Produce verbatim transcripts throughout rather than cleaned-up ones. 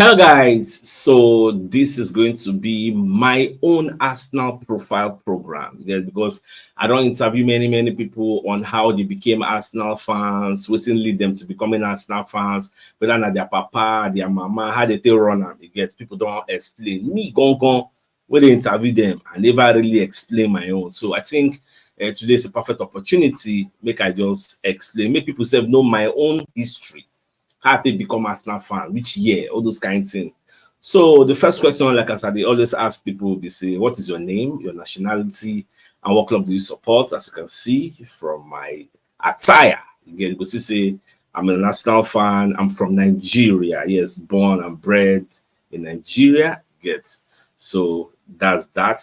Hello guys, so this is going to be my own Arsenal profile program. Yes, because I don't interview many many people on how they became Arsenal fans, what lead them to becoming Arsenal fans, whether na their papa, their mama, how they take run am. You get, people don't explain. Me, gone gone, when they interview them, I never really explain my own. So I think uh, today is a perfect opportunity. Make I just explain. Make people sef know my own history, how I take become Arsenal fan, which year, all those kind of things. So the first question, like I said, they always ask people, they say, "What is your name, your nationality, and what club do you support?" As you can see from my attire, you get, you go see say I'm a Arsenal fan. I'm from Nigeria. Yes, born and bred in Nigeria. You get, so that's that.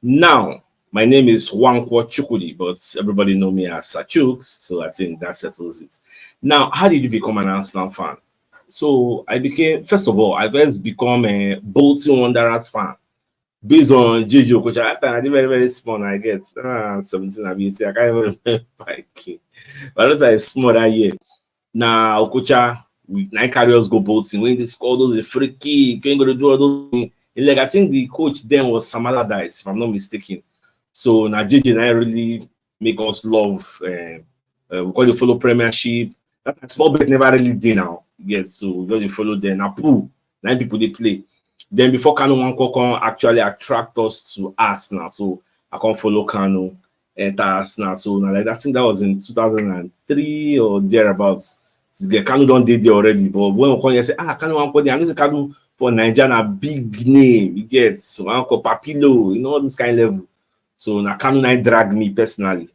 Now, my name is Nwankwo Chukwudi, but everybody know me as Sir Chuks, so I think that settles it. Now, how did you become an Arsenal fan? So I became, first of all, I first become a Bolton Wanderers fan based on J J Okocha. That time I did very, very small, I get uh, seventeen or eighteen. I can't even remember again. But I was small that year. Now, Okocha, we nine carriers go Bolton. When they score those, the free kick, when go to do all those things. And like, I think the coach then was Sam Allardyce, if I'm not mistaken. So now J J and I really make us love. Uh, uh, we call it follow Premiership. That time, small bet never really did now. Yes, so we just dey follow them. Now, pool, nine people they play. Then before Kanu Nwankwo come actually attract us to Arsenal. So I can't follow Kanu, enter Arsenal. So now, like, I think that was in two thousand and three or thereabouts. The Kanu don't did there already. But when we come here, say, "Ah, Kanu Nwankwo there." I know say Kanu for Nigeria na big name. You get, so Nwankwo, Papilo, you know, all this kind of level. So now Kanu now drag me personally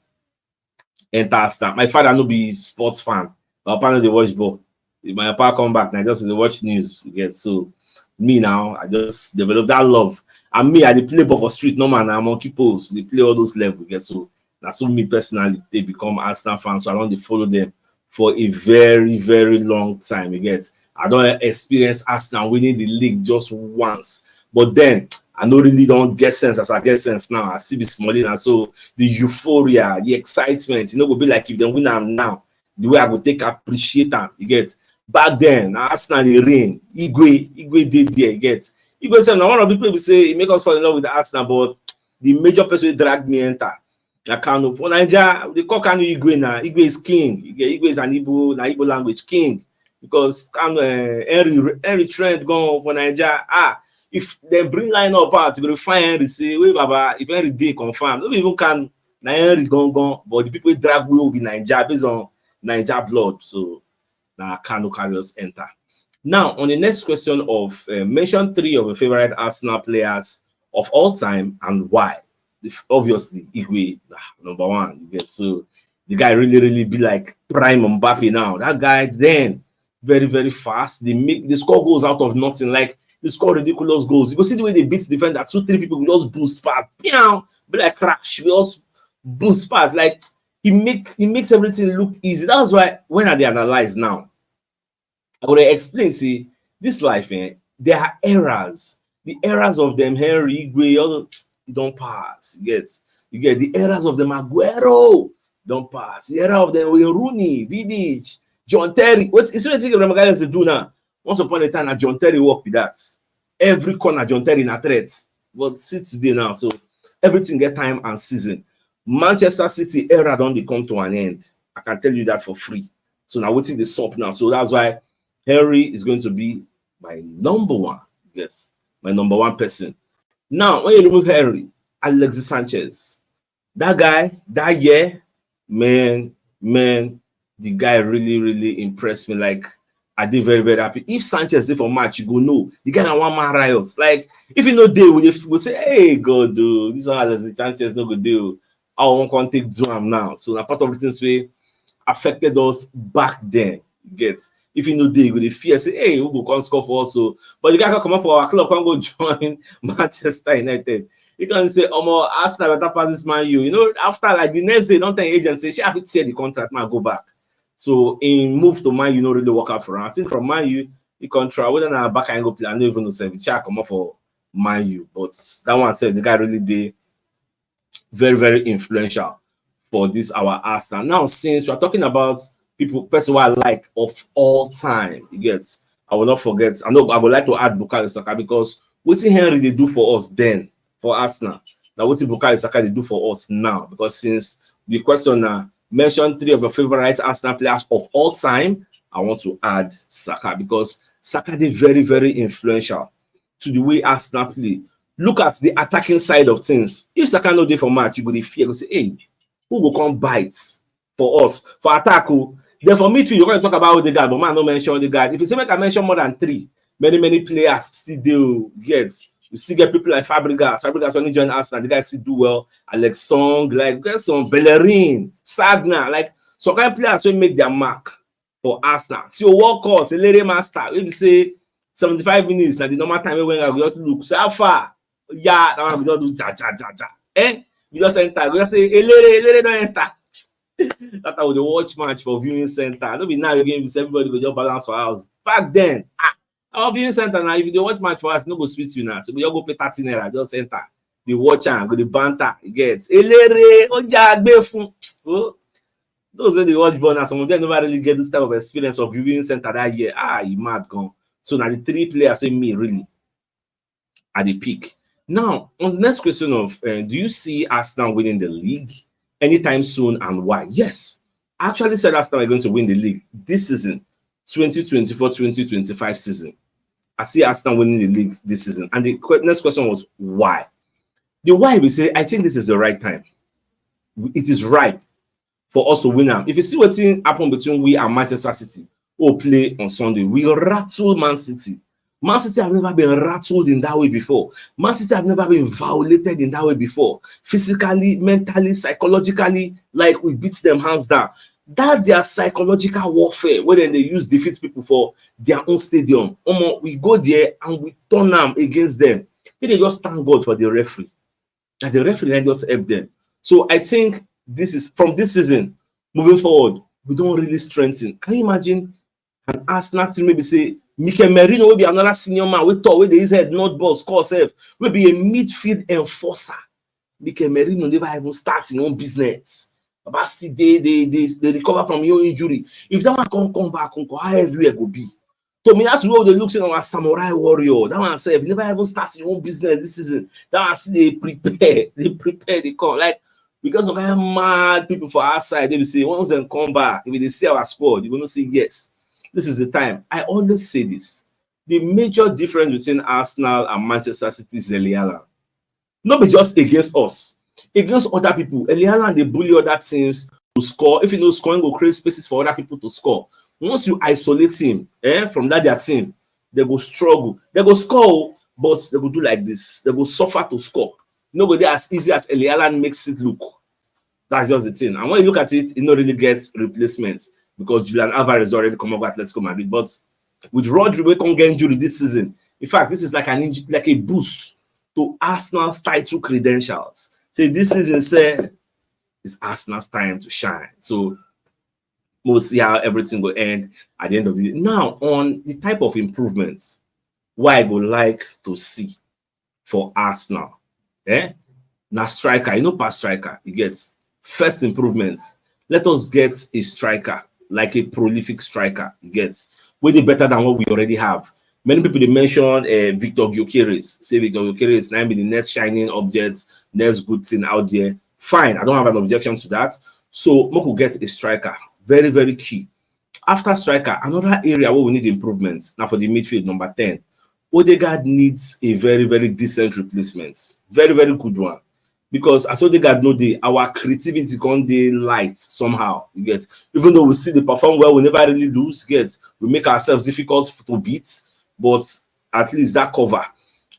enter Arsenal. My father no be sports fan. My papa no dey watch ball. If my papa come back, na just dey watch news. You get, so me now, I just develop that love. And me, I dey play ball for street, normal na monkey pose, dey play all those level. You get, so na so me personally they become Arsenal fan. So I don't dey follow them for a very, very long time. You get, I don't experience Arsenal winning the league just once. But then I no really don't get sense as I get sense now. I still be smalling, and so the euphoria, the excitement, you know, go be like if they win am now. The way I go take appreciate am, you get. Back then, na Arsenal dey reign. Igwe, Igwe dey there, you get. Igwe sef na one of the people we say he make us fall in love with Arsenal, but the major person wey drag me enter na Kanu. For Naija, they call Kanu Igwe now. Igwe is king. Igwe, Igwe is an Igbo, na Igbo language king. Because Kanu, uh, Henry, Henry Trent gone for Naija. Ah, if they bring line up out, you go find Henry say, "Wait, Baba, if Henry dey confirm." No be even Kanu, na Henry gone gone. But the people wey drag we will be Naija based on Naija blood. So na Kanu carry us enter. Now, on the next question of uh, mention three of your favorite Arsenal players of all time and why. If, obviously, Igwe, ah, number one. You get, so the guy really, really be like prime Mbappe now. That guy then very, very fast. They make, they score goals out of nothing. Like, they score ridiculous goals. You go see the way they beat defender, two, three people just boost past, pew, be like crash. We just boost past. Like, he make he makes everything look easy. That's why when I dey analyze now, I go dey explain say this life, eh, there are eras. The eras of them Henry, Igwe, all the, e don pass. You get, you get the eras of them Aguero don pass. The era of them Wayne Rooney, Vidic, John Terry. What is, what you think Real Madrid to do now? Once upon a time, na John Terry work with that. Every corner, John Terry na threat. But see today now, so everything get time and season. Manchester City era don dey come to an end. I can tell you that for free. So now wetin dey sup now. So that's why Henry is going to be my number one. Yes, my number one person. Now, when you remove Henry, Alexis Sanchez, that guy, that year, man, man, the guy really, really impressed me. Like, I did very, very happy. If Sanchez did for match, you go know. The guy na one man riot. Like, if you know they will, will say, "Hey, God, dude, this one Alexis Sanchez no go do." I won't come take do am now. So na part of the things wey affected us back then. Get, if you know they will fear, say, "Hey, who go come score for us?" So, but the guy come up for our club, come go join Manchester United. He can say, "Omo, Arsenal better pass this Man U." You know, after, like, the next day, don't tell agent say, "She have to tear the contract, man, go back." So in move to Man U, no really work out for him. I think from Man U, he contract, whether na back and go play, I no even know say Vicha come up for Man U. But that one said the guy really did very, very influential for this our Arsenal. Now, since we're talking about people, person who I like of all time, you get, I will not forget. I know I would like to add Bukayo Saka, because wetin Henry dey do for us then for Arsenal, na wetin Bukayo Saka dey do for us now. Because since the question na, mention three of your favorite Arsenal players of all time, I want to add Saka, because Saka dey very, very influential to the way Arsenal play. Look at the attacking side of things. If Saka no dey for match, you go dey fear, go say, "Hey, who go come bite for us for attack?" Oh, then for midfield, you're going to talk about Odegaard, but man, no mention Odegaard. If you say make I mention more than three, many, many players still dey, oh, get. We still get people like Fabregas. Fabregas only join Arsenal, the guy still do well. Alex Song, like, get some Bellerin, Sagna, like, some kind of players wey make their mark for Arsenal. Theo Walcott, Elere master, wey be say seventy-five minutes na the normal time wey Wenger go just look. So how far? Yeah, that one we just do ja, ja, ja, ja. Eh? We just enter. We just say, "Elere, Elere don enter." That time we dey watch match for viewing center. No be now again, be say everybody go just balance for house. Back then, ah, our viewing center now, if you dey watch match for us, no go sweet you now. So we just go pay thirty naira, just enter. Dey watch am, go dey banter, you get. "Elere, oúnjẹ agbé fún." Oh, those wey dey watch ball now, some of them never really get this type of experience of viewing center that year. Ah, e mad gan. So na the three players wey me really I dey pick. Now, on the next question of, uh, do you see Arsenal winning the league anytime soon, and why? Yes, I actually said Arsenal are going to win the league this season, twenty twenty-four twenty twenty-five season. I see Arsenal winning the league this season. And the que-, next question was why? The why, we say, I think this is the right time. It is ripe for us to win am. If you see wetin happen between we and Manchester City, who play on Sunday, we rattle Man City. Man City have never been rattled in that way before. Man City have never been violated in that way before. Physically, mentally, psychologically, like, we beat them hands down. That their psychological warfare, where then they use defeat people for their own stadium. Omo, we go there and we turn am against them. They just thank God for the referee. That the referee na just help them. So I think this is, from this season moving forward, we don really strengthen. Can you imagine an Arsenal team, maybe say Mikel Merino, wey be another senior man, wey tall, wey dey use head, not ball, score sef, wey be a midfield enforcer. Mikel Merino never even start him own business. Baba still dey, dey, dey, dey recover from him own injury. If that one come, come back, come, how everywhere go be? Tomiyasu, wey dey look say na our samurai warrior, that one sef never even start him own business this season. That one still dey prepare, dey prepare, dey come. Like, we get some kind mad people for outside. They be say, once dem come back, if they see our squad, you go know say, yes, this is the time. I always say this. The major difference between Arsenal and Manchester City is Erling Haaland. No be just against us, against other people. Erling Haaland dey bully other teams to score. If you no score, he go create spaces for other people to score. Once you isolate him, eh, from that their team, they go struggle. They go score, but they go do like this. They go suffer to score. No go dey as easy as Erling Haaland makes it look. That's just the thing. And when you look at it, you no really get replacements because Julian Alvarez don already comot go Atletico Madrid. But with Rodri wey come get injury this season, in fact, this is like an inj-, like a boost to Arsenal's title credentials. So this season, say, it's Arsenal's time to shine. So we'll see how everything will end at the end of the day. Now, on the type of improvements, what I would like to see for Arsenal, eh? Na striker, you know, pass striker, you get. First improvements. Let us get a striker, like a prolific striker, you get, wey dey better than what we already have. Many people dey mention, uh, Victor Gyökeres. Say Victor Gyökeres na be the next shining object, next good thing out there. Fine, I don't have an objection to that. So make we get a striker, very, very key. After striker, another area where we need improvement now for the midfield, number ten. Odegaard needs a very, very decent replacement, very, very good one. Because as Odegaard no dey, our creativity come dey light somehow. You get, even though we still dey perform well, we never really lose. Get, we make ourselves difficult to beat, but at least that cover.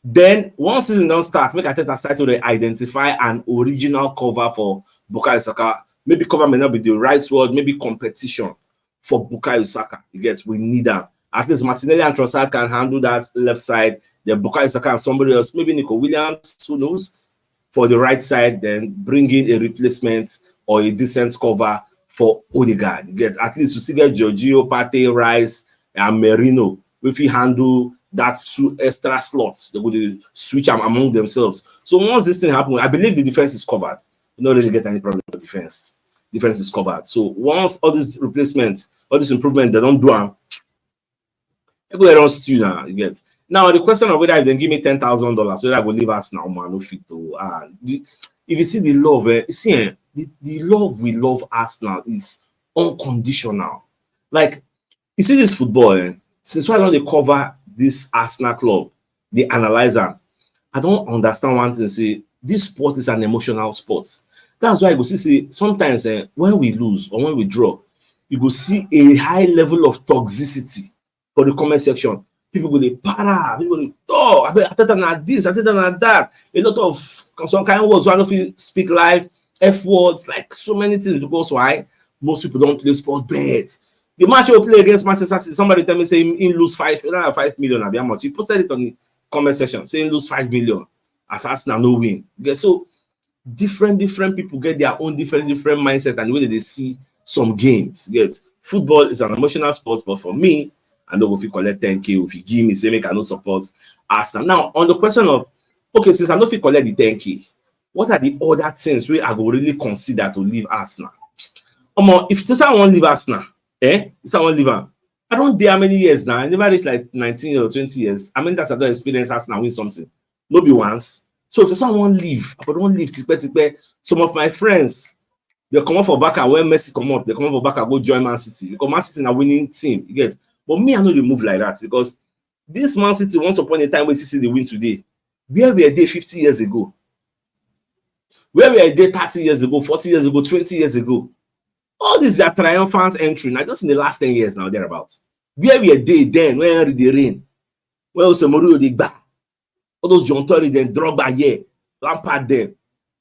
Then once season don start, make Arteta start to dey identify an original cover for Bukayo Saka. Maybe cover may not be the right word, maybe competition for Bukayo Saka. You get, we need am. At least Martinelli and Trossard can handle that left side. Then Bukayo Saka and somebody else, maybe Nico Williams, who knows, for the right side. Then bring in a replacement or a decent cover for Odegaard. You get, at least we still get Jorginho, Partey, Rice, and Merino. If we handle that two extra slots, they go dey switch am among themselves. So once this thing happen, I believe the defense is covered. We no really get any problem with defense. Defense is covered. So once all these replacements, all these improvements, they don do am, Everywhere don stew now, you get. Now, the question of whether if dem give me ten thousand dollars, whether I go leave Arsenal, omo, I no fit to. Ah, the, if you see the love, eh, see, eh, the, the love we love Arsenal is unconditional. Like, you see this football, eh, since when I don dey cover this Arsenal club, dey analyze am, I don understand one thing, say this sport is an emotional sport. That's why you go see say sometimes, eh, when we lose or when we draw, you go see a high level of toxicity for the comment section. People go dey para, people go dey talk, "Abeg, Arteta na this, Arteta na that." A lot of some kind words wey I no fit speak live, F words, like, so many things, because why? Most people don play sport bet. The match wey we play against Manchester City, somebody tell me say he, he lose five, na five million, abi how much? He posted it on the comment section, say he lose five million as Arsenal no win. Okay, so different, different people get their own different, different mindset and the way that they see some games. Yes, football is an emotional sport, but for me, I no go fit collect ten K if you give me, say make I no support Arsenal. Now, on the question of, okay, since I no fit collect the ten K, what are the other things wey I go really consider to leave Arsenal? Omo, if to say I wan leave Arsenal, eh? If say I wan leave am, I don dey how many years now? I never reach, like, nineteen or twenty years. How many times I don experience Arsenal win something? No be once. So if say I wan leave, I for don leave tipe tipe. Some of my friends, they comot for Barca when Messi comot. They comot for Barca, go join Man City, because Man City na winning team, you get. But me, I no dey move like that, because this Man City, once upon a time, wey you see dey win today, where we dey fifty years ago, where we dey thirty years ago, forty years ago, twenty years ago, all this their triumphant entry, na just in the last ten years now, thereabout. Where we dey then, when Henry dey reign, when Jose Mourinho dey gba, all those John Terry, then Drogba here, Lampard there,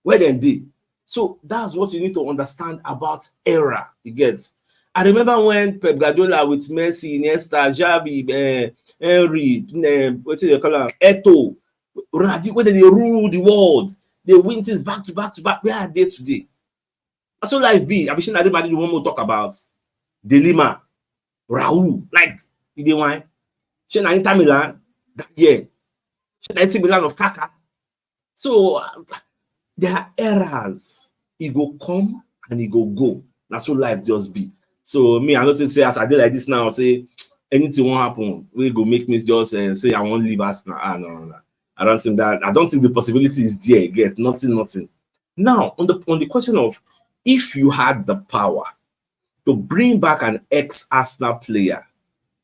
where dem dey? So that's what you need to understand about era, you get. I remember when Pep Guardiola with Messi, Iniesta, Xavi, eh, Henry, eh, wetin dem call am, Eto'o, Ronaldinho, wey dem dey rule the world, dey win things back to back to back. Where I dey today? Na so life be. Abi shey na Real Madrid we wan talk about? De Lima, Raul, like, you dey whine? Shey na Inter Milan that year? Shey na A C Milan of Kaka? So, uh, there are eras. E go come and e go go. Na so life just be. So me, I no think say as I dey like this now, say anything wan happen wey go make me just, uh, say I wan leave Arsenal. Ah, no, no, no. I don't think that. I don't think the possibility is there. Get nothing, nothing. Now, on the, on the question of if you had the power to bring back an ex-Arsenal player,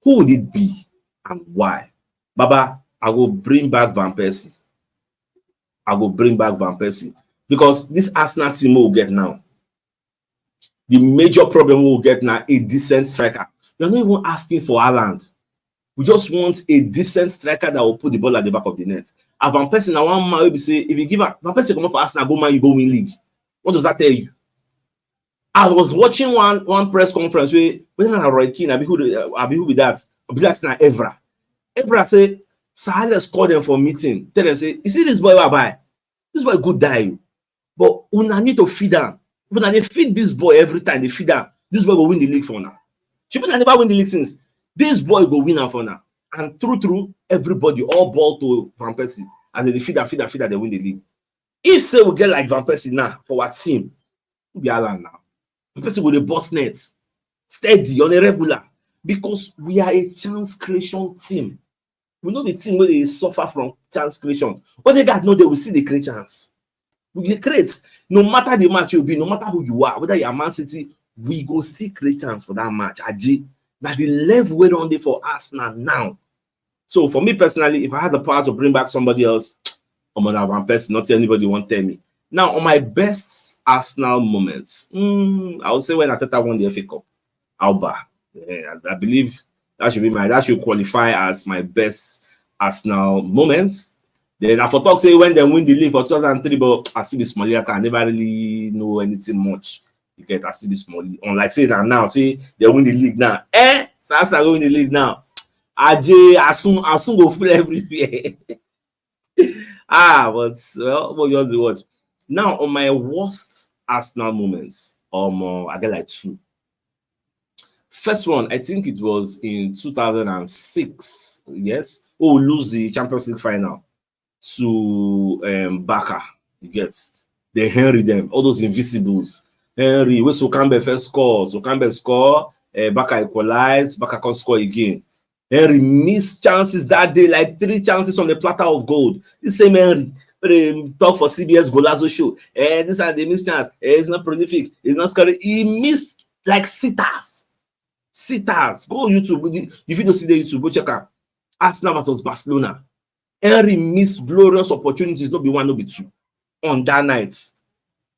who would it be and why? Baba, I go bring back Van Persie. I go bring back Van Persie, because this Arsenal team we get now, the major problem we get now, a decent striker. You're not even asking for Haaland. We just want a decent striker that will put the ball at the back of the net. And Van Persie na one man wey be say if you give am, Van Persie comot for Arsenal, go Man U, go win league. What does that tell you? I was watching one, one press conference wey, whether na Roy Keane, abi who the, abi who be that? Be that na Evra. Evra say Sir Alex call them for meeting, tell them say, "You see this boy wey I buy? This boy good die o. But una need to feed am. If una dey feed this boy every time, dey feed am, this boy go win the league for una." Shebi una never win the league since. This boy go win am for una. And true, true, everybody, all ball to Van Persie. As dem dey feed am, feed am, feed am, dem win the league. If say we get like Van Persie now for our team, who be Haaland now? Van Persie go dey burst net steady on a regular, because we are a chance creation team. We no be team wey dey suffer from chance creation. Odegaard no dey, we still dey create chance. We dey create. No matter the match you be, no matter who you are, whether you are Man City, we go still create chance for that match. Aje, na the level wey don dey for Arsenal now. So for me personally, if I had the power to bring back somebody else, omo, na Van Persie, nothing anybody wan tell me. Now, on my best Arsenal moments, mm, I would say when Arteta won the F A Cup, Auba. Yeah, I, I believe that should be my, that should qualify as my best Arsenal moments. Then I for talk say when dem win the league for two thousand and three, but I still be small, I never really know anything much. You get, I still be small. Unlike say na now, say dem win the league now. Eh? So Arsenal go win the league now. Aje, Asun, Asun go full everywhere. Ah, but, well, we just dey watch. Now, on my worst Arsenal moments, um, uh, I get like two. First one, I think it was in two thousand and six. Yes, oh, we lose the Champions League final to, um, Barca. You get, the Henry, them, all those invisibles. Henry, wey Sokanbe first score, Sokanbe score, uh, Barca equalize, Barca come score again. Henry missed chances that day, like three chances on the platter of gold. The same Henry wey dey talk for C B S Golazo show. Eh, this and they miss chance. Eh, it's not prolific. It's not scoring. He missed like sitters. Sitters. Go YouTube. The, the video still dey YouTube. Go check am. Arsenal versus Barcelona. Henry missed glorious opportunities, no be one, no be two, on that night.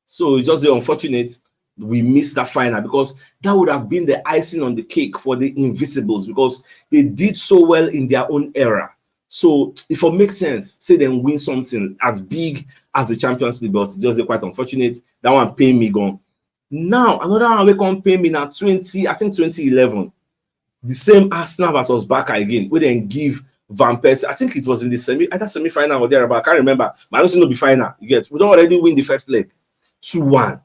So it's just the unfortunate we missed that final, because that would have been the icing on the cake for the Invisibles, because they did so well in their own era. So if it makes sense, say dem win something as big as the Champions League, but just dey quite unfortunate. That one pain me gone. Now, another one wey come pain me na twenty, I think twenty eleven. The same Arsenal versus Barca again, wey dem give Van Persie. I think it was in the semi, either semi-final or thereabout. I can't remember. But I know say no be final. You get? We don already win the first leg, two one.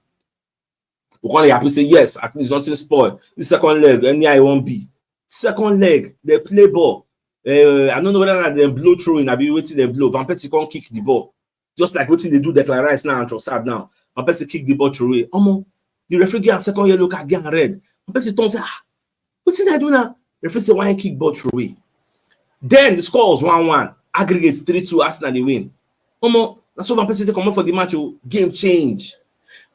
We come dey happy say, "Yes, at least nothing spoil." The second leg, anyhow e wan be. Second leg, dem play ball. Eh, I no know whether na dem blow throw in, abi wetin dem blow. Van Persie come kick the ball. Just like wetin dey do Declan Rice now and Trossard now. Van Persie kick the ball throw away. Omo, the referee give am second yellow card, give am red. Van Persie turn say, "Ah, wetin I do now?" Referee say, "Why you kick ball throw away?" Then the score was one one. Aggregate three two, Arsenal dey win. Omo, na so Van Persie take comot for the match o. Game change.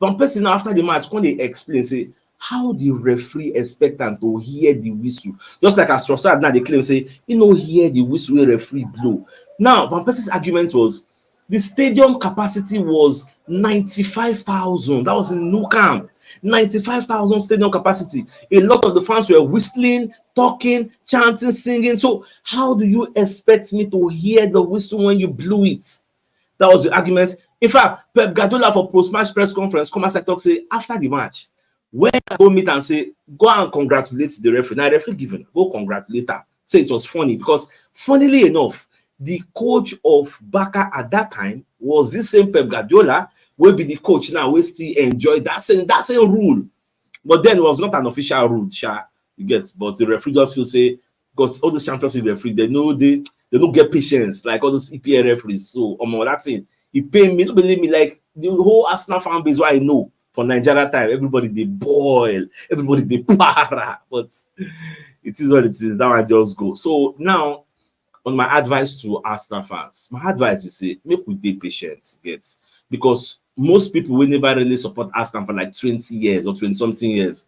Van Persie now, after the match, come dey explain say how the referee expect am to hear the whistle. Just like as Trossard now dey claim say he no hear the whistle wey referee blow. Now, Van Persie's argument was the stadium capacity was ninety-five thousand. That was in Nou Camp. Ninety-five thousand stadium capacity. A lot of the fans were whistling, talking, chanting, singing. So how do you expect me to hear the whistle when you blew it? That was the argument. In fact, Pep Guardiola for post-match press conference come outside talk say after the match, when I go meet am say, "Go and congratulate the referee." Now, referee give am, "Go congratulate am." Say it was funny because, funnily enough, the coach of Barca at that time was this same Pep Guardiola wey be the coach now wey still enjoy that same, that same rule. But then it was not an official rule, sha, you get. But the referee just feel say, because all those Champions League referee, they know they, they don't get patience like all those E P L referees. So, omo, that thing, e pain me. No believe me, like, the whole Arsenal fan base wey I know for Nigeria time, everybody dey boil, everybody dey para. But it is what it is. That one just go. So now, on my advice to Arsenal fans, my advice is say make we dey patient, get, because most people wey never really support Arsenal for like twenty years or twenty something years,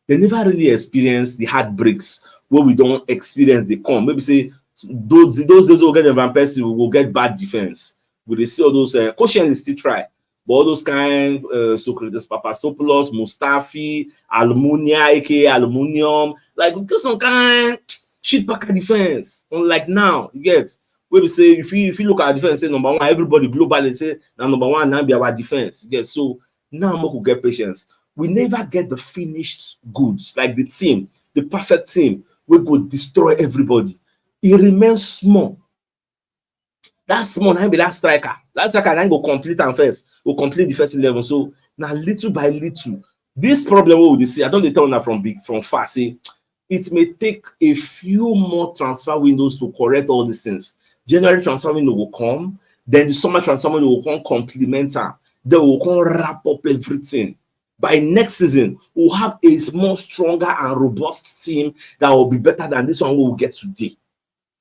they never really experience the heartbreaks wey we don experience dey come. Maybe say those, those days wey we get Van Persie, we go get bad defense. We dey see all those, uh, Koscielny still try, but all those kind, uh, Socrates Papastopoulos, Mustafi, Almunia, A K A Aluminium, like, get some kind shit packer defense. Unlike now, you get, wey be say if you, if you look at defense, say number one, everybody globally say na number one, na be our defense. You get? So now make we get patience. We never get the finished goods, like the team, the perfect team wey go destroy everybody. E remain small. That small, na him be that striker. That striker na him go complete am first, go complete the first eleven. So na little by little. This problem wey we dey see, I don dey tell una from big, from far, say it may take a few more transfer windows to correct all these things. January transfer window go come, then the summer transfer window go come complement am. Then we go come wrap up everything. By next season, we'll have a more stronger and robust team that will be better than this one we will get today.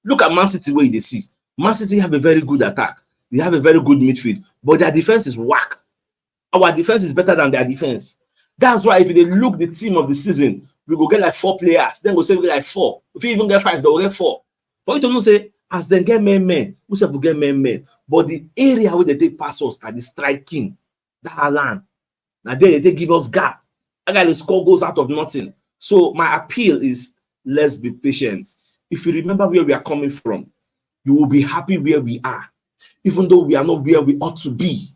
Look at Man City wey you dey see. Man City have a very good attack. They have a very good midfield, but their defense is whack. Our defense is better than their defense. That's why if you dey look the team of the season, we go get like four players. Then go say we get like four. If you even get five, they will get four. For you to know say as dem get men men, we sef go get men men. But the area wey dem take pass us na the striking. That Haaland, na there dem take give us gap. That guy dey score goals out of nothing. So my appeal is, let's be patient. If you remember where we are coming from, you will be happy where we are, even though we are not where we ought to be.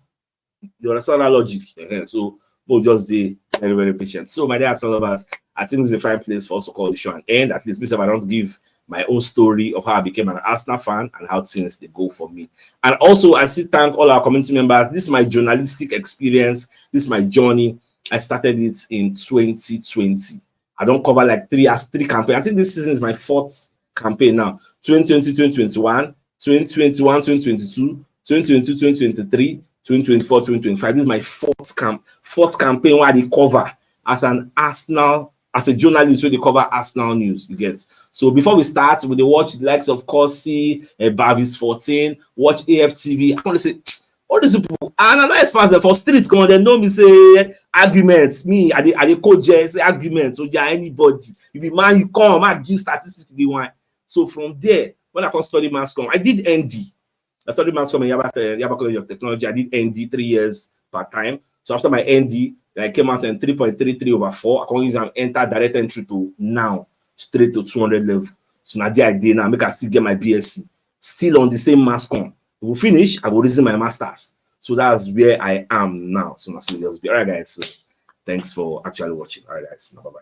You understand that logic? Ehen. So we'll just be very, very patient. So my dear Arsenal lovers, I think it's a fine place for us to call the show an end. At least me sef, I don give my own story of how I became an Arsenal fan and how things dey go for me. And also, I still thank all our community members. This is my journalistic experience. This is my journey. I started it in twenty twenty. I don cover like three, as three campaign. I think this season is my fourth campaign now. Twenty twenty, twenty twenty-one, twenty twenty-one, twenty twenty-two, twenty twenty-two, twenty twenty-three, twenty twenty-four, twenty twenty-five. This is my fourth camp, fourth campaign wey I dey cover as an Arsenal as a journalist wey dey cover Arsenal news, you get. So before we start, we dey watch the likes of Corsi, uh, Bavis fourteen, watch A F T V. I want to say, all these people, and another experts dem for street come, dem know me say arguments. Me, I dey, I dey code je, say arguments. So yeah, anybody, you be man, you come, I give statistics, the one. So from there, when I come study mass comm, I did N D. I studied mass comm in Yaba, uh, Yaba College of Technology. I did N D three years part time. So after my N D, I came out in three point three three over four. I come use am enter direct entry to now, straight to two hundred level. So na there I dey now, make I still get my B S C. Still on the same mass comm. We finish, I go resume my masters. So that's where I am now. So na so e just be. All right, guys. So thanks for actually watching. All right, guys. Bye bye.